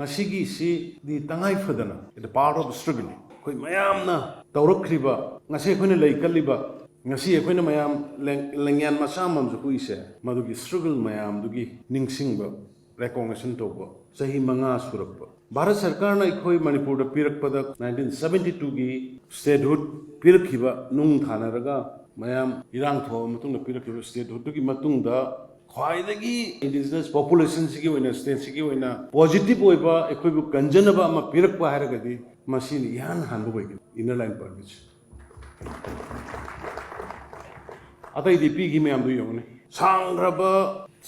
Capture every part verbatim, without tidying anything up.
ꯃꯁꯤꯒꯤꯁꯤꯗꯤ ꯇꯉꯥꯏ ꯐꯗꯅ the part of struggle ꯑꯩꯈꯣꯏ ꯃꯌꯥꯝꯅ ꯇꯧꯔꯛꯈ꯭ꯔꯤꯕ, ꯉꯁꯤ ꯑꯩꯈꯣꯏꯅ ꯂꯩ ꯀꯠꯂꯤꯕ, ꯉꯁꯤ ꯑꯩꯈꯣꯏꯅ ꯃꯌꯥꯝ ꯂꯦꯡ- ꯂꯦꯡꯌꯥꯟ ꯃꯆꯥ ꯑꯃꯃꯝꯁꯨ ꯍꯨꯏꯁꯦ, ꯃꯗꯨꯒꯤ struggle ꯃꯌꯥꯝꯗꯨꯒꯤ ꯅꯤꯡꯁꯤꯡꯕ, recognition ꯇꯧꯕ ꯆꯍꯤ ꯃꯉꯥ ꯁꯨꯔꯛꯄ꯫ ꯚꯥꯔꯠ ꯁꯔꯀꯥꯔꯅ ꯑꯩꯈꯣꯏ ꯃꯅꯤꯄꯨꯔꯗ ꯄꯤꯔꯛꯄꯗ nineteen seventy two ꯒꯤ statehood ꯄꯤꯔꯛꯈꯤꯕ ꯅꯨꯡ ꯊꯥꯅꯔꯒ ꯃꯌꯥꯝ ꯏꯔꯥꯡ ꯊꯣꯛꯑꯕ ꯃꯇꯨꯡꯗ ꯄꯤꯔꯛꯈꯤꯕ statehood ꯇꯨꯒꯤ ꯃꯇꯨꯡꯗ ꯈ꯭ꯋꯥꯏꯗꯒꯤ indigenous population ꯁꯤꯒꯤ ꯑꯣꯏꯅ, state ꯁꯤꯒꯤ ꯑꯣꯏꯅ positive ꯑꯣꯏꯕ, ꯑꯩꯈꯣꯏꯕꯨ ꯀꯟꯖꯅꯕ ꯑꯃ ꯄꯤꯔꯛꯄ ꯍꯥꯏꯔꯒꯗꯤ ꯃꯁꯤꯅ ꯏꯍꯥꯟ ꯍꯥꯟꯕ ꯑꯣꯏꯒꯅꯤ, inner line permit ꯁꯦ꯫ ꯑꯇꯩꯗꯤ ꯄꯤꯈꯤ ꯃꯌꯥꯝꯗꯨ ꯌꯦꯡꯉꯨꯅꯦ꯫ ꯁꯥꯡꯈ꯭ꯔꯕ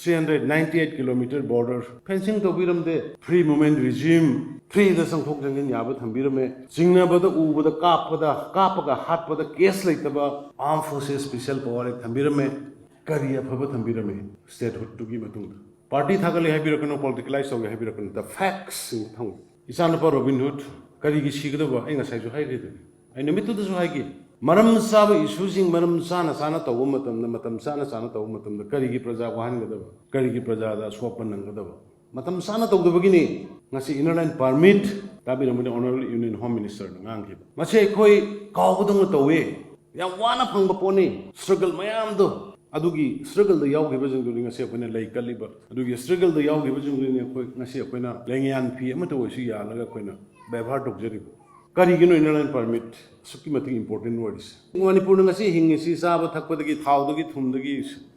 three hundred ninety eight kilometer border, fencing ꯇꯧꯕꯤꯔꯝꯗꯦ, free movement regime, free ꯗ ꯆꯪꯊꯣꯛ ꯆꯪꯁꯤꯟ ꯌꯥꯕ ꯊꯝꯕꯤꯔꯝꯃꯦ꯫ ꯆꯤꯡꯅꯕꯗ, ꯎꯕꯗ, ꯀꯥꯞꯄꯗ, ꯀꯥꯞꯄꯒ ꯍꯥꯠꯄꯗ case ꯂꯩꯇꯕ Armed Forces Special Power Act ꯊꯝꯕꯤꯔꯝꯃꯦ꯫ ꯀꯔꯤ ꯑꯐꯕ ꯊꯝꯕꯤꯔꯝꯃꯤ statehood ꯇꯨꯒꯤ ꯃꯇꯨꯡꯗ? Party ꯊꯥꯒꯠꯂꯤ ꯍꯥꯏꯕꯤꯔꯛꯀꯅꯨ, politicalize ꯇꯧꯒꯦ ꯍꯥꯏꯕꯤꯔꯛꯀꯅꯨ, the facts ꯁꯤꯡ ꯊꯝꯃꯨ꯫ ꯏꯆꯥꯅꯨꯄꯥ ꯔꯣꯕꯤꯟ ꯍꯨꯗ ꯀꯔꯤꯒꯤ ꯁꯤꯒꯗꯕ? ꯑꯩ ꯉꯁꯥꯏꯁꯨ ꯍꯥꯏꯈ꯭ꯔꯤꯗꯨꯅꯤ, ꯑꯩ ꯅꯨꯃꯤꯠꯇꯨꯗꯁꯨ ꯍꯥꯏꯈꯤ꯫ ꯃꯔꯝ ꯆꯥꯕ issue ꯁꯤꯡ ꯃꯔꯝ ꯆꯥꯅ ꯆꯥꯅ ꯇꯧꯕ ꯃꯇꯝꯗ, ꯃꯇꯝ ꯆꯥꯅ ꯆꯥꯅ ꯇꯧꯕ ꯃꯇꯝꯗ ꯀꯔꯤꯒꯤ ꯄ꯭ꯔꯖꯥ ꯋꯥꯍꯟꯒꯗꯕ, ꯀꯔꯤꯒꯤ ꯄ꯭ꯔꯖꯥꯗ ꯑꯁꯣꯛꯄ ꯅꯪꯒꯗꯕ? ꯃꯇꯝ ꯆꯥꯅ ꯇꯧꯗꯕꯒꯤꯅꯤ꯫ ꯉꯁꯤ inner line permit ꯇꯥꯕꯤꯔꯝꯒꯅꯤ, Honourable Union Home Minister ꯅ ꯉꯥꯡꯈꯤꯕ꯫ ꯃꯁꯤ ꯑꯩꯈꯣꯏ ꯀꯥꯎꯕꯗꯧꯅ ꯇꯧꯋꯦ꯫ ꯌꯥꯝ ꯋꯥꯅ ꯐꯪꯕ ꯄꯣꯠꯅꯤ꯫ Struggle ꯃꯌꯥꯝꯗꯣ, ꯑꯗꯨꯒꯤ struggle ꯗ ꯌꯥꯎꯈꯤꯕꯁꯤꯡꯗꯨꯅꯤ ꯉꯁꯤ ꯑꯩꯈꯣꯏꯅ ꯂꯩ ꯀꯠꯂꯤꯕ꯫ ꯑꯗꯨꯒꯤ struggle ꯗ ꯌꯥꯎꯈꯤꯕꯁꯤꯡꯗꯨꯅꯤ ꯑꯩꯈꯣꯏ ꯉꯁꯤ ꯑꯩꯈꯣꯏꯅ ꯂꯦꯡꯌꯥꯟ ꯐꯤ ꯑꯃꯠꯇ ꯑꯣꯏꯔꯁꯨ ꯌꯥꯜꯂꯒ ꯑꯩꯈꯣꯏꯅ ꯕꯦꯕꯥꯔ ꯇꯧꯖꯔꯤꯕ꯫ ꯀꯔꯤꯒꯤꯅꯣ inner line permit ꯑꯁꯨꯛꯀꯤ ꯃꯇꯤꯛ important ꯑꯣꯏꯔꯤꯁꯦ? ꯃꯅꯤꯄꯨꯔꯗ ꯉꯁꯤ ꯍꯤꯡꯉꯤꯁꯤ ꯆꯥꯕ ꯊꯛꯄꯗꯒꯤ, ꯊꯥꯎꯗꯒꯤ, ꯊꯨꯝꯗꯒꯤ,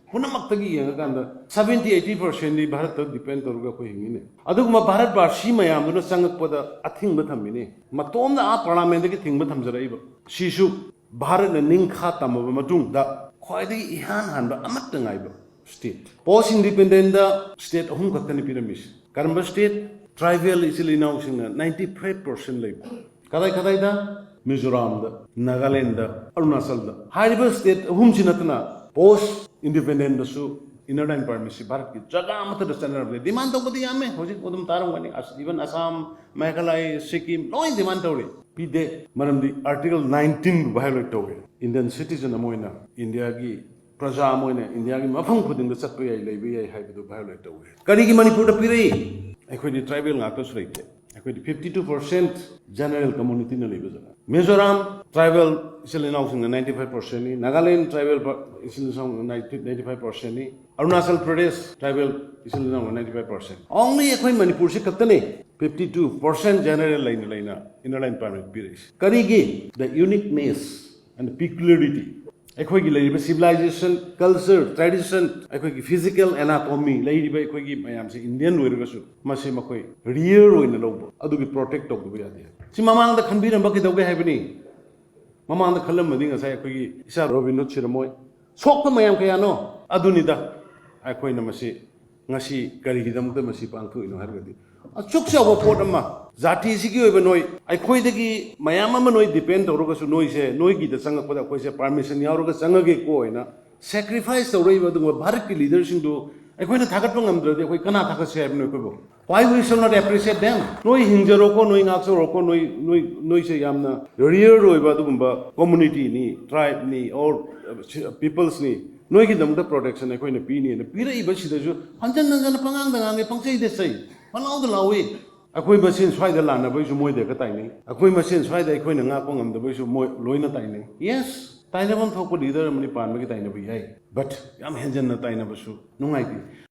ꯄꯨꯝꯅꯃꯛꯇꯒꯤ ꯌꯦꯡꯉꯀꯥꯟꯗ seventy eighty percent ꯗꯤ ꯚꯥꯔꯠꯇ depend ꯇꯧꯔꯒ ꯑꯩꯈꯣꯏ ꯍꯤꯡꯉꯤꯅꯦ꯫ ꯑꯗꯨꯒꯨꯝꯕ ꯚꯥꯔꯠ ꯚꯥꯁꯤ ꯃꯌꯥꯝꯗꯨꯅ ꯆꯪꯉꯛꯄꯗ ꯑꯊꯤꯡꯕ ꯊꯝꯃꯤꯅꯦ꯫ ꯃꯇꯣꯝꯗ ꯑꯥ parliament ꯇꯒꯤ ꯊꯤꯡꯕ ꯊꯝꯖꯔꯛꯏꯕ꯫ ꯁꯤꯁꯨ ꯚꯥꯔꯠꯅ ꯅꯤꯡꯈꯥ ꯇꯝꯃꯕ ꯃꯇꯨꯡꯗ ꯈ꯭ꯋꯥꯏꯗꯒꯤ ꯏꯍꯥꯟ ꯍꯥꯟꯕ ꯑꯃꯠꯇ ꯉꯥꯏꯕ state꯫ Post independent ꯗ state ꯑꯍꯨꯝ ꯈꯛꯇꯅꯤ ꯄꯤꯔꯝꯃꯤꯁꯦ꯫ ꯀꯔꯝꯕ state? Tribal ꯏꯆꯤꯜ ꯏꯅꯥꯎꯁꯤꯡꯅ ninety five percent ꯂꯩꯕ꯫ ꯀꯗꯥꯏ ꯀꯗꯥꯏꯗ? ꯃꯤꯖꯣꯔꯥꯝꯗ, ꯅꯥꯒꯥꯂꯦꯟꯗ, ꯑꯔꯨꯅꯥꯆꯜꯗ꯫ ꯍꯥꯏꯔꯤꯕ state ꯑꯍꯨꯝꯁꯤ ꯅꯠꯇꯅ post independent ꯗꯁꯨ inner line permit ꯁꯤ ꯚꯥꯔꯠꯀꯤ ꯖꯒꯥ ꯑꯃꯠꯇꯗ ꯆꯠꯅꯔꯕꯅꯤ꯫ Demand ꯇꯧꯕꯗꯤ ꯌꯥꯝꯃꯦ, ꯍꯧꯖꯤꯛ ꯑꯗꯨꯝ ꯇꯥꯔꯝꯒꯅꯤ꯫ ꯑꯁ, even ꯑꯁꯥꯝ, ꯃꯦꯘꯥꯂꯌ, ꯁꯤꯛꯀꯤꯝ ꯂꯣꯏ demand ꯇꯧꯔꯤ꯫ ꯄꯤꯗꯦ, ꯃꯔꯝꯗꯤ Article nineteen ꯕꯨ violate ꯇꯧꯋꯦ꯫ Indian citizen ꯑꯃ ꯑꯣꯏꯅ, ꯏꯟꯗꯤꯌꯥꯒꯤ ꯄ꯭ꯔꯖꯥ ꯑꯃ ꯑꯣꯏꯅ ꯏꯟꯗꯤꯌꯥꯒꯤ ꯃꯐꯝ ꯈꯨꯗꯤꯡꯗ ꯆꯠꯄ ꯌꯥꯏ, ꯂꯩꯕ ꯌꯥꯏ ꯍꯥꯏꯕꯗꯨ violate ꯇꯧꯋꯦ꯫ ꯀꯔꯤꯒꯤ ꯃꯅꯤꯄꯨꯔꯗ ꯄꯤꯔꯛꯏ? ꯑꯩꯈꯣꯏꯗꯤ ꯇ꯭ꯔꯥꯏꯕꯦꯜ ꯉꯥꯛꯇꯁꯨ ꯂꯩꯇꯦ꯫ ꯑꯩꯈꯣꯏꯗꯤ fifty two percent general communityꯅ ꯂꯩꯕ ꯖꯒꯥ꯫ ꯃꯤꯖꯣꯔꯥꯝ ꯇ꯭ꯔꯥꯏꯕꯦꯜ ꯏꯆꯤꯜ ꯏꯅꯥꯎꯁꯤꯡꯅ ninety five percentꯅꯤ, ꯅꯥꯒꯥꯂꯦꯟ ꯇ꯭ꯔꯥꯏꯕꯦꯜ ꯏꯆꯤꯜ ꯏꯅꯥꯎꯁꯤꯡꯅ ninety five percentꯅꯤ, ꯑꯔꯨꯅꯥꯆꯜ ꯄ꯭ꯔꯗꯦꯁ ꯇ꯭ꯔꯥꯏꯕꯦꯜ ꯏꯆꯤꯜ ꯏꯅꯥꯎꯅ ninety five percent꯫ Only ꯑꯩꯈꯣꯏ ꯃꯅꯤꯄꯨꯔꯁꯤ ꯈꯛꯇꯅꯤ fifty two percent general ꯂꯩꯅ ꯂꯩꯅ inner line permit ꯄꯤꯔꯛꯏꯁꯦ꯫ ꯀꯔꯤꯒꯤ? The uniqueness and peculiarity꯫ ꯑꯩꯈꯣꯏꯒꯤ ꯂꯩꯔꯤꯕ civilization, culture, tradition, ꯑꯩꯈꯣꯏꯒꯤ physical anatomy, ꯂꯩꯔꯤꯕ ꯑꯩꯈꯣꯏꯒꯤ ꯃꯌꯥꯝꯁꯦ Indian ꯑꯣꯏꯔꯒꯁꯨ ꯃꯁꯤ ꯃꯈꯣꯏ rare ꯑꯣꯏꯅ ꯂꯧꯕ ꯑꯗꯨꯒꯤ protect ꯇꯧꯗꯕ ꯌꯥꯗꯦ꯫ ꯁꯤ ꯃꯃꯥꯡꯗ ꯈꯟꯕꯤꯔꯝꯕ ꯀꯩꯗꯧꯒꯦ ꯍꯥꯏꯕꯅꯤ? ꯃꯃꯥꯡꯗ ꯈꯜꯂꯝꯃꯗꯤ ꯉꯁꯥꯏ ꯑꯩꯈꯣꯏꯒꯤ ꯏꯆꯥ ꯔꯣꯕꯤꯟ ꯍꯨꯗ ꯁꯤꯔꯝꯃꯣꯏ꯫ ꯁꯣꯛꯄ ꯃꯌꯥꯝ ꯀꯌꯥꯅꯣ? ꯑꯗꯨꯅꯤꯗ ꯑꯩꯈꯣꯏꯅ ꯃꯁꯤ ꯉꯁꯤ ꯀꯔꯤꯒꯤꯗꯃꯛꯇ ꯃꯁꯤ ꯄꯥꯡꯊꯣꯛꯏꯅꯣ ꯍꯥꯏꯔꯒꯗꯤ, ꯑꯁꯨꯛ ꯆꯥꯎꯕ ꯄꯣꯠ ꯑꯃ, ꯖꯥꯇꯤꯁꯤꯒꯤ ꯑꯣꯏꯕ ꯅꯣꯏ, ꯑꯩꯈꯣꯏꯗꯒꯤ ꯃꯌꯥꯝ ꯑꯃ ꯅꯣꯏ depend ꯇꯧꯔꯒꯁꯨ ꯅꯣꯏꯁꯦ, ꯅꯣꯏꯒꯤꯗ ꯆꯪꯉꯛꯄꯗ ꯑꯩꯈꯣꯏꯁꯦ permission ꯌꯥꯎꯔꯒ ꯆꯪꯉꯒꯦꯀꯣ ꯍꯥꯏꯅ sacrifice ꯇꯧꯔꯛꯏꯕ ꯑꯗꯨꯒꯨꯝꯕ ꯚꯥꯔꯠꯀꯤ leaderꯁꯤꯡꯗꯨ ꯑꯩꯈꯣꯏꯅ ꯊꯥꯒꯠꯄ ꯉꯝꯗ꯭ꯔꯗꯤ ꯑꯩꯈꯣꯏ ꯀꯅꯥ ꯊꯥꯒꯠꯁꯦ ꯍꯥꯏꯕꯅꯣ ꯑꯩꯈꯣꯏꯕꯨ? Why we shall not appreciate them? ꯅꯣꯏ ꯍꯤꯡꯖꯔꯣꯀꯣ, ꯅꯣꯏ ꯉꯥꯛꯆꯔꯣꯀꯣ, ꯅꯣꯏ, ꯅꯣꯏ, ꯅꯣꯏꯁꯦ ꯌꯥꯝꯅ rare ꯑꯣꯏꯕ ꯑꯗꯨꯒꯨꯝꯕ communityꯅꯤ, tribeꯅꯤ, or peoplesꯅꯤ꯫ ꯅꯣꯏꯒꯤꯗꯃꯛꯇ protection ꯑꯩꯈꯣꯏꯅ ꯄꯤꯅꯤꯅ ꯄꯤꯔꯛꯏꯕꯁꯤꯗꯁꯨ ꯍꯟꯖꯟ ꯍꯟꯖꯟꯅ ꯄꯉꯥꯡꯗ ꯉꯥꯡꯉꯦ, ꯄꯪꯆꯩꯗ ꯆꯩ, ꯄꯪꯂꯥꯎꯗ ꯂꯥꯎꯏ꯫ ꯑꯩꯈꯣꯏ ꯃꯁꯦꯟ ꯁ꯭ꯋꯥꯏꯗ ꯂꯥꯟꯅꯕꯒꯤꯁꯨ ꯃꯣꯏꯗ ꯍꯦꯛꯇ ꯇꯥꯏꯅꯩ꯫ ꯑꯩꯈꯣꯏ ꯃꯁꯦꯟ ꯁ꯭ꯋꯥꯏꯗ ꯑꯩꯈꯣꯏꯅ ꯉꯥꯛꯄ ꯉꯝꯗꯕꯒꯤꯁꯨ ꯃꯣꯏ ꯂꯣꯏꯅ ꯇꯥꯏꯅꯩ꯫ Yes, ꯇꯥꯏꯅꯐꯝ ꯊꯣꯛꯄ leader ꯑꯃꯅꯤ ꯄꯥꯟꯕꯒꯤ ꯇꯥꯏꯅꯕ ꯌꯥꯏ, but ꯌꯥꯝ ꯍꯦꯟꯖꯟꯅ ꯇꯥꯏꯅꯕꯁꯨ ꯅꯨꯡꯉꯥꯏꯇꯦ꯫